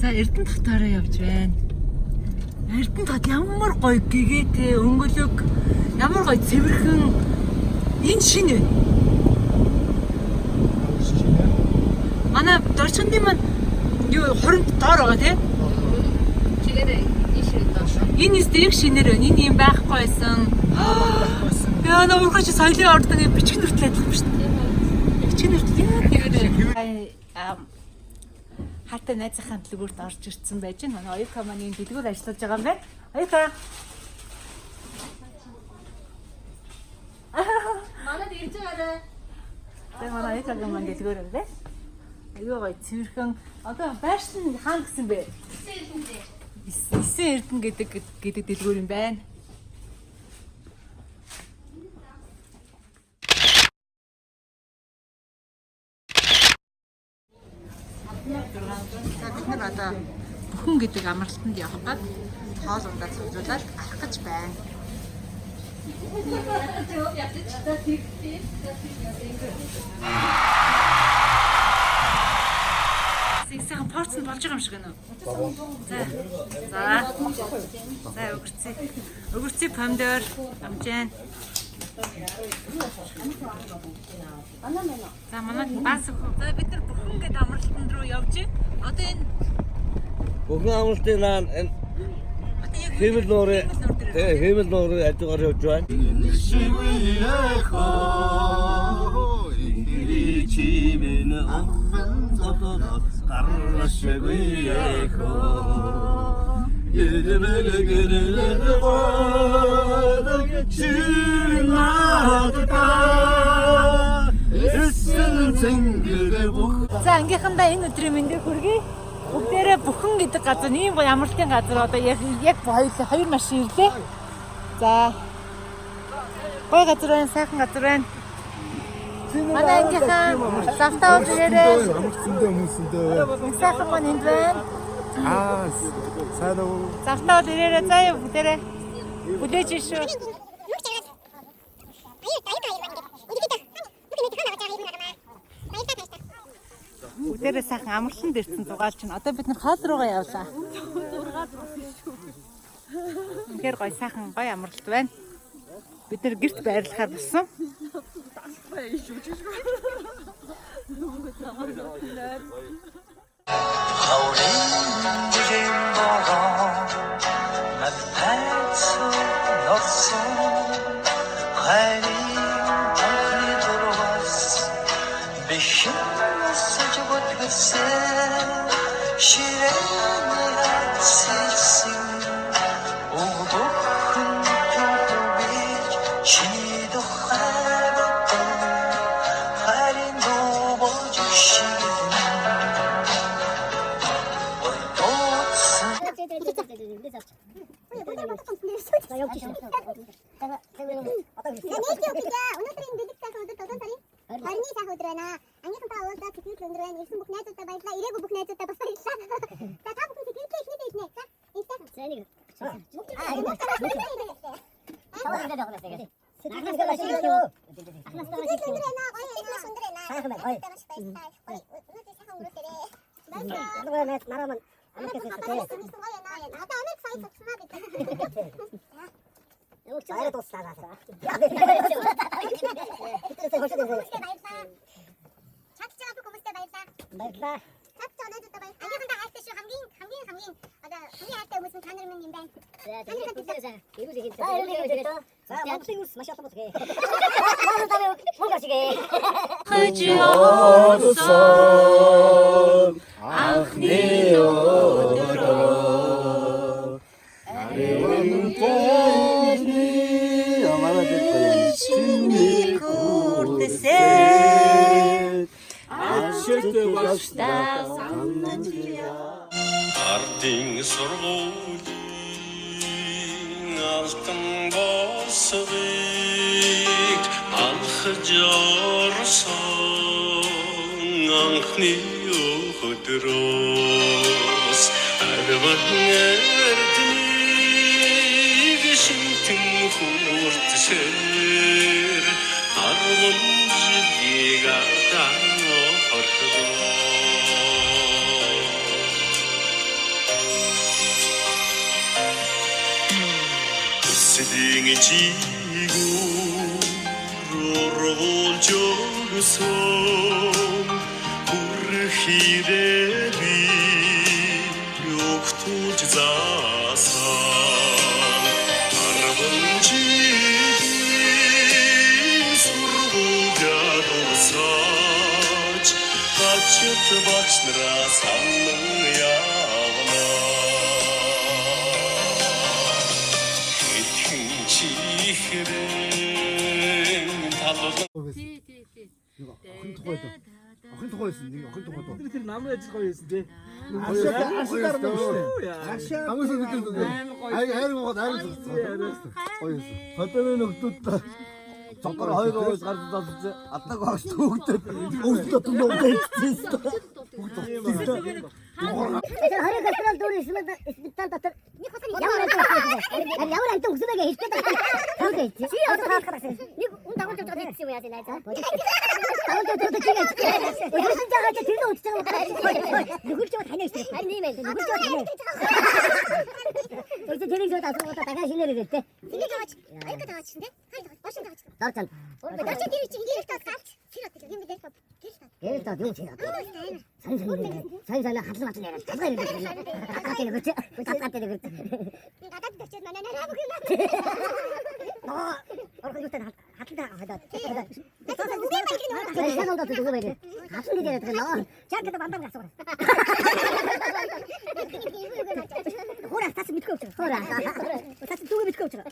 За, Эрдэнэ хотоороо явж байна. Эрдэнэ хот ямар гоё гэгээтэй, өнгөлөг, ямар гоё цэвэрхэн энэ шинэ байна. Манай дорчхондын маань юу хуримд доор байгаа тий? Чигээрээ ийшээ доош. Энэ эсдэг шинээр байна. Энэ юм байхгүй байсан. Яа, нуурхай чи соёлын ордог бичиг нүртэл адилхан ба шүү дээ. Бичиг нүртэл яа тэгээд хайртай найзынхаа дэлгүүрт орж ирсэн байж байна. Манай Оюка маань энэ дэлгүүр ажиллаж байгаа юм байна. Оюка. Манад ирж байгаарай. Тэгээ манай Оюкагийн маань дэлгүүр юм байна. Аюу гоё цэвэрхэн. Одоо байршил нь хаана гэсэн бэ? Эсэн Эрдэнэ гэдэг дэлгүүр юм байна. За, бид нар одоо бүхэн гэдэг амралтанд явах гад хоол ундаа цуглуулад алах гэж байна. Их сайхан порц нь болж байгаа юм шиг байна уу? За. За. За, өгөрцөө. Өгөрцөө помидор амжаан. За, манай бас за бид нар бүхэн гээд амралтанд руу явж байна. Одоо энэ Бүхэн амралтын наан энэ одоо яг хиймэл нуурын нуур дээр тий хиймэл нуурын хажуугаар явж байна. За, ангийнхандаа энэ өдрийн мэндийг хүргэе. Бүгдээрээ бүхэн гэдэг газар ийм гоё амралтын газар одоо яг хоёр машин ирлээ. За, гоё газар байна, сайхан газар байна. Манай ангийнхан завтаа уулз ирээрээ. Ямар ч зөндөө хүмүүс зөндөө байна. Их сайхан маань энд байна. Аа, сайн уу? Завтаа уулз ирээрээ заа юу бүгдээрээ. Хүлээж ин шүү. Бүгдээрээ сайхан амралтанд ирсэн зугаал чинь одоо бид нар хоол руугаа явлаа. Үнэхээр гоё сайхан гоё амралт байна. Бид нар гэрт байрлахаар болсон. Хаврын бороо надтай норсон хайрын анхны дурвас бишэн сэж бодгосэн ширээн сэлсэн өгдөхөн түүхэж чиний тухай бодсон хайрын дуу болж шигдэн ойдоцсон. Өнөөдрийн бэлэг сайхан өдөр 7 сарын 20-ны сайхан өдөр байна. Ангийнхантаа уулзаад сэтгэл өндөр байна. Ирсэн бүх найзуудаа баярлалаа. Ирээгүй бүх найзуудаа бас баярлалаа. За, та бүхэн сэтгэлдээ эхнээсээ хэлнэ. За, энэ за нэг. Сэтгэл өндөр байна. Гоё сэтгэл өндөр байна. Сайхан байна. Маш баярлалаа. Гоё. Өнөөдөр сайхан өнгөрүүлээрэй. Баярлалаа. Гоё байна. Одоо Америк соёл сурчмаа бид. Баярлалаа. Чадж байгаа бүх хүмүүстээ баярлалаа. Баярлалаа. Чадж байгаа найзуудаа баярлалаа. Ангийнхантаа хайртай шүү. Хамгийн хамгийн хамгийн одоо хамгийн хайртай хүмүүс нь та нар минь юм байна. Орсон анхны өдрөө аривантай ямараа чиний Хүртэсээ. Ашигт башта санаж Ардын сургуулийн алтан босгыг алхаж орсон анхны өдрөөс арван эрднийг шинтэн хүртсээр 10 жилийг ардан хорхлоо. Хэтхэн жигүүр ургуулж өгсөн хүрх ирээ би өгтүүлж заасан арван жилийн сургууль ядуусаач гачт багш нараа санан явна. Хэтхэн чихрэн талал Тий, тий, тий. Нэг охин тухай доо. Охин тухай байсан. Нэг охин тухай доо. Тэр намын ажил гоё байсан тий. Ашаа ашаар юм шүү дээ. Ашаа хамгийн сүүлд Амар гоё. ай хайр моход хайр зогссон. Гоё байсан. Хотын нөхдүүд цогтор хоёр ууж гарч зогсож алдаг багш төгдөд өвсдөө түнэ өгдөөсөн. Тэр 20 гастрол дүүр спитал дотор ямар амт өгсөн бэ? Ямар амт өгсөн бэ гэж хэлдэг байгаа. Чи одоо хаах гэсэн. Нэг үн дагуулж явж байгаа гэсэн юм яасан найзаа. Дагуулж явж байгаа чи яаж. Өдөрсөн байгаа чи тэр нь үдчихэж байгаа. Нүгэлж яваад ханиа шүү. Харин ийм байх. Нүгэлж яваад ханиа. Тэр тэрийг шууд асуугаад дахиад шинээр ирэл тэ. Ингэж аваач. Аяка таваач тий. Хай таваач. Оршин таваач. Дор чанд. Дорчин тэр чинь гэрэл таад галч. Тэр бат юм бэ? Гэрэл таад. Гэрэл таад юу чи. Сайн сайн сайн сайн хадлан хадлан яриад талгаа яриад. Татгаа тэр гүч. Татгаа тэр гүч. Гадаад төрчөөд манай нараа бүх юм. Ноо орхон юутай хадлан хадаад. Үгүй байх юм. Сайн ондоо зүг байлээ. Хадлан гэж яриад байгаа ноо. Чаг гэдэг бандам гасуур. Хураа тас мэдгүй явж байгаа. Хураа. Тас зүг мэдгүй явж байгаа.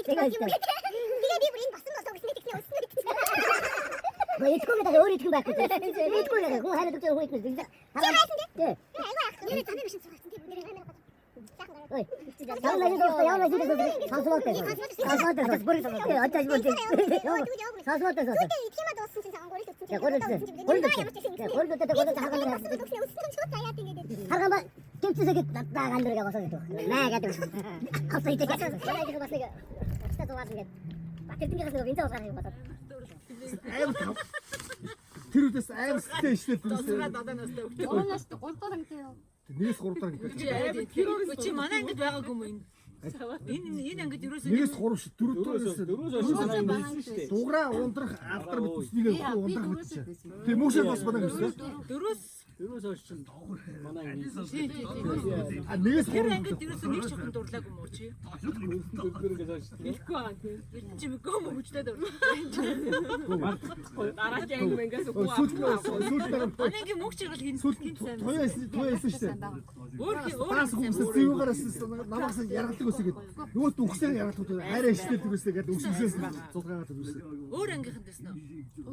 Тэгээ би бүр энэ босон болоо гэсэн тэгнэ өснө гэсэн. Итгэхгүй гэдэг өөр итгэн байхгүй. Итгэхгүй гэдэг хүн хайраад өгч хүн итгэнэ. Чи хайсан тий? Тий. Айгүй ах. Нэрээ замын машин цугаасан тий. Нэрээ амар гоо. Сайхан гараад. Ой. Ямар машин зогсоо, ямар машин зогсоо. Сонсомоотой. Сонсомоотой. Бүр сонсомоотой. Очиж бүр. Сонсомоотой сонсоо. Тэгвэл идэх юмаа дууссан чинь цагаан гурил өтсөн чинь. Гурил өтсөн. Гурил өтсөн. Гурил өтсөн. Гурил цагаан Өссөн шууд заяад ингээд. Харган ба тэмцээсээ гээд надаа гандэр гэж босоо гэдэг. Маа гэдэг. Авсан идэх. Манай их бас нэг уцтай зугаал ингээд. Батэрдэнгээс нэг винза уулгах юм бодоод. Амар тав. Тэр үдээс амар сэтгэл ишлээд дүнсээ. 3 настай 3 дахь ангитай юу? Нэгээс 3 дахь ангитай. Чи манай ангид байгаагүй юм энэ? Энэ ангид ерөөсөө Нэгээс 3 ш 4 дөрөвс Дөрөвс хойш манай анги байсан шүү дээ. Дуграа ундрах алдар битс нэг ундрах битс. Тэр мөшөө бас манай гэсэн. дөрөвс Дөрөвс хойш чинь манай анги байсан шүү тий тий тий. А нэгээс Тэр 3 ангид ерөөсөө нэг шохон дурлаагүй юм уу чи? дээ. Дөрөвс ингэж хойш. Хэлэхгүй аа тий. Эрдэн чи мэгөө мө хүчтэй дурлаа. Дараагийн анги мангаас үгүй сүүлд Манай ангийн мөнгө чиргэл хин сүүлд хин сайн. туяа туяа исэн шүү дээ. Өөр өөр Таас хүмүүсээс зэвүүгээрээс намаас яргалдаг үсэ гээд нөгөө үхсээр яргалдаг хайраа ишлээд үсэ гээд үсгсээс зулгаагаад үсэ. өөр ангийнханд байсан уу?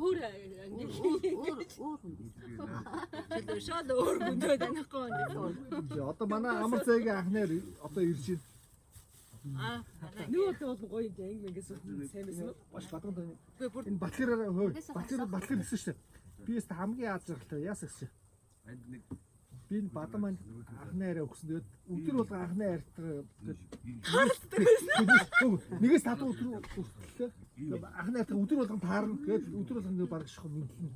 Өөр анги. Өөр өөр хүн. Шал шал өөр хүндээ танихгүй байна. Тэгээ одоо манай амар зайгийн анхнаар одоо ирж байна. Аа Нүү одоо бол гоё анги мангаас сайн байсан уу? Баш бадан тань. үгүй бүр Энэ Батлахаар хөө Батлахаар Батлахаар өссөн шүү дээ. Би өст хамгийн аз жаргалтай яасан гэсэн. Би энэ бадан маань анхны арай өгсөн. Тэгээд өдөр болго анхны арьтайгаа тааралддаг байсан. Нэгээс татуу өдөр хүртэл анхны арьтайгаа өдөр болгон таарна. Тэгээд өдөр болгон нэг бараг шахах мэдлэн.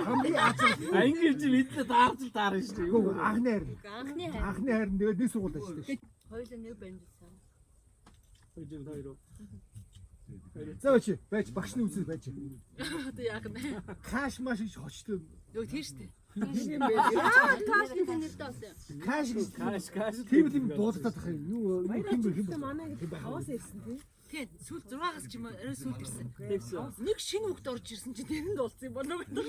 Хамгийн аз жаргалтай. Анги чи мэдлээ таарч таарна шүү дээ. Үгүй анхны хайр. Анхны хайр. Анхны хайр нь тэгээд нэг сургууль шүү дээ. Хоёулаа нэг банжсан. Хоёр хоёр. За байж байж багшны үзэл байж. одоо яах вэ? Каш маш гэж хочтой. Нөгөө тийм шүү дээ. Аа, каш нэг нэртэй болсон. Каш гэж Каш каш. тийм тийм дуудагдаад байх юм. Юу юм бэ юм бэ? Манай анги хаваас ирсэн тий. Тийм сүүл 6-аас ч юм уу арай сүүлд ирсэн. Тэгсэн. Нэг шинэ хүүхд орж ирсэн чинь тэрэнд болсон юм болов уу гэдэг.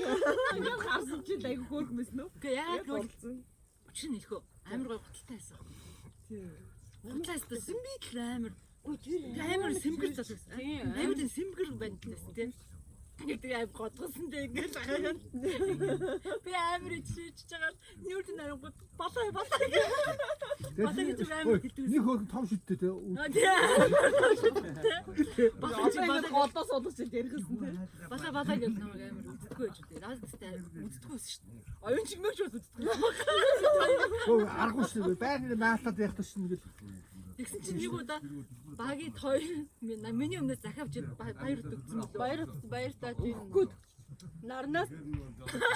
Ингээд харсан чинь айгүй хөөрхөн байсан үү? Гэхдээ яагаад гэвэл Учир нь хэлэхөө амар гоё гуталтай байсан. Гутлаа өстө сэмбит л амар. Амар сэмгэр залуу байсан. Айгуу тийм сэмгэр банд байсан тийм. Ингээд тэгээ аим годгосон дээ ингээд хаяа. Би амар ичиж чагаад нүүрдэн нарангууд болоо болоо гэх. Болоо гэж амар хэлдэг. Нэг хөөрхөн том шүттэй те. Тийм. Болоо чи Одоо болоо голдоос олож ярихсан тий. болоо болоо гэж намайг амар үздэггүй байж үү. Наад тест үздэггүй байсан шүү дээ. Оюун чигмэгч бас үздэггүй. Хөө аргагүй шүү дээ. Байнга наалтаад явах таш нэг л Тэгсэн чинь нэг удаа багийн хоёр миний өмнөөс захиавч баяр өгсөн мөлөө. Баяр баяртай тийм. Нарнаас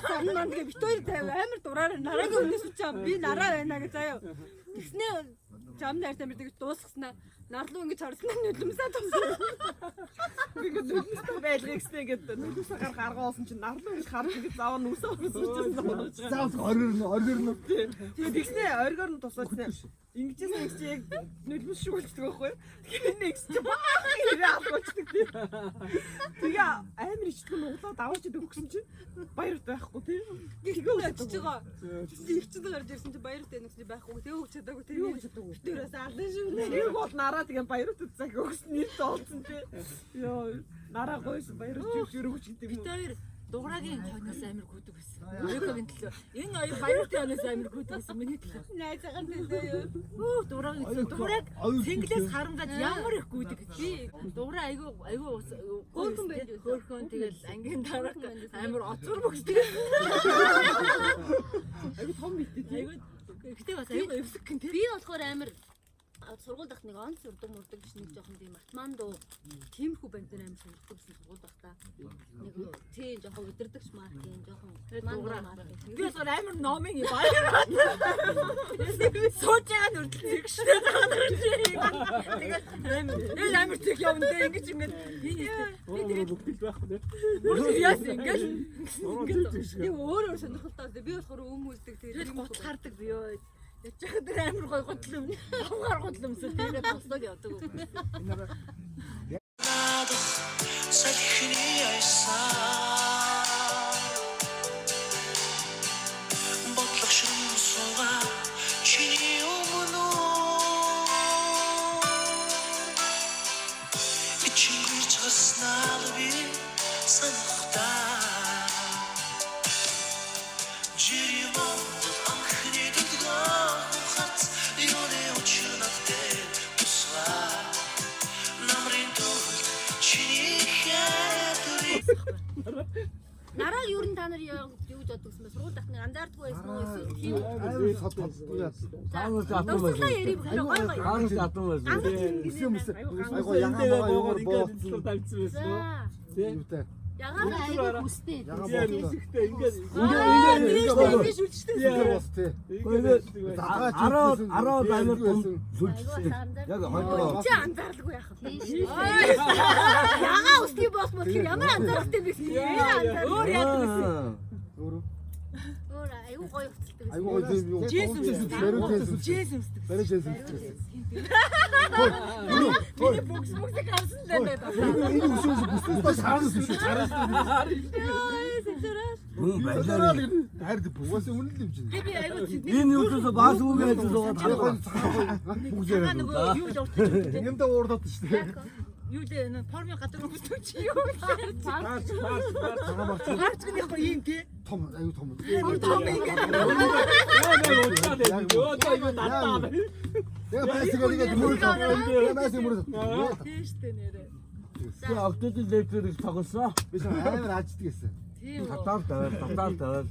сарн манд гэ бит хоёр заяа амар дураараа нарагийн өмнөөс чам би нараа байна гэж заяа. Тэгснээ жам найртай мэр тэгж дуусгаснаа нарлуу ингэж харснаа нүлэмсаа тусаа. Би ингээд нүлмэстэй байлгыг гэсэн ингээд нүлмэсээ гарах арга олсон чинь нарлуу гэж харж ингээд заавал нүсээ орсон чинь. заавал оргирно оргирно. Тэгээ тэгснээ оргоор нь тусаачсан. Ингэжсэн нэг чи яг нүлмэс шиг болчихдог байхгүй юу? Тэгэхээр энэ нэгс чи баахан хэрэг алгуулчихдаг тий. Тэгээ амар ичдэг нуглаа даваач идэг өгсөн чинь баяр байхгүй тий. Тэгээ очиж байгаа. Тэгсэн их чинь гарч ирсэн чи баяр тань гэсэн чи байхгүй. Тэгээ өгч чадаагүй. Тэгээ өгч чадаагүй. Тэрээс алан шүү. Тэрийг бол нараа тэгээ баяр үтцэг өгсөн нэр тоолцсон тий. Йоо нараа гойсон баяр үтцэг өргөж гэдэг Бид юм. хоёр дуграгийн хойноос амар гүдэг байсан. Оюукагийн төлөө. Энэ хоёр баяртай хойноос амар гүдэг байсан миний төлөө. Найзаахан төлөө юу. Хөө дуграгийн төлөө. Дуграг цэнгэлээс харангад ямар их гүдэг. Би дуграа айгүй айгүй Хөөрхөн байж байсан. Хөөрхөн тэгэл ангийн дараах амар оцор бөгсдөг. Айгу том битээ тий. Айгүй гэтээ бас айгүй эвсэг гин тий. Би болохоор амар сургууль дахт нэг онц урдаг мурдаг гэж нэг жоохон тийм атман дуу тиймэрхүү банд нар амар сонирхдаг гэсэн сургууль дахта. Нэг тийм жоохон удирдагч марк юм жоохон атман дуу марк. Би болохоор амар номын баяр. Сууж байгаа нь хүртэл зэгштэй байгаа. Тэгээд амар энэ амар зэг явна дээ ингэж ингэж энэ Би тэгээд бүгд байхгүй те. бүр яасан ингэж Ингээд Тийм өөр өөр сонирхолтой байсан. Би болохоор өм үлдэг тэгэл гутал хардаг би ёо. Яж байгаа тэр амар гой гутал юм. Давгаар гутал юмсан. Тэгээд туслаад явдаг. Надад салхины аясаар Бодлого шин суугаа чиний өмнө Ичингэрч гарснаа л би санахдаа Жирийн Монгол анхны дэлгэн хац юуны учир над дээр туслаа Намрын төвд чиний хайрыг Нараа ер нь та нар юу гэж боддог гэсэн бэ? Сургууль дахны анзаардгүй байсан уу? Эсвэл тийм Амар сод сод. Таанаас атан байсан. Дурсгалаа ярив хэрэг гой гой. Таанаас атан байсан. Өсөө мөсөө. Айгу ягаан байгаа юугаар бооцсон. тавьсан байсан. За. Юутай. Ягаан айгүй хүстэй. Ягаан бооцсон. Ихтэй ингээд Ингээ ингээ ингээ Ингэж үлчтэй. ингээ бос те. 10 10 амар том сүлжсэн. Яг хоёроо. Чи анзаарлгүй яах вэ? Ягаан үсний бос мод тэр ямар анзаарахтай бэ? Өөр яадаг гэсэн. Өөрөө Өөр айгүй гоё хувцалдаг. айгу гоё тийм юу. Джинс өмсдөг. Бариу джинс өмсдөг. Джинс өмсдөг. Бариу джинс өмсдөг. Миний бүкс бүксийг харсан л байна. Энэ өсөөс бүснээс доош харна шүү. Харна. Хүн байлаа. Хайр бүгээс үнэн л юм чинь. Би айгүй цэгний Энэ юусоо бас үг яаж суугаад Бүгд Яга яриад. нөгөө юу л уртж өгдөг. Юмдаа уурдаад шүү дээ. Юу лээ нэ формын гадар өмсдөг чи юу лээ. Таарч таарч таарч. Цагаан багц Гарч гэнэ яг ийм тий. том аюу том. Том ингэ. Йоо за юу надаа. Яг байсаг ингээд мөрөд. Яг байсаг мөрөд. Тийм штэ нэрээ. Би октод лекторыг тоглосон. Би ч амар аждаг гэсэн. Тийм үү. Татаар тавиал, татаар тавиал.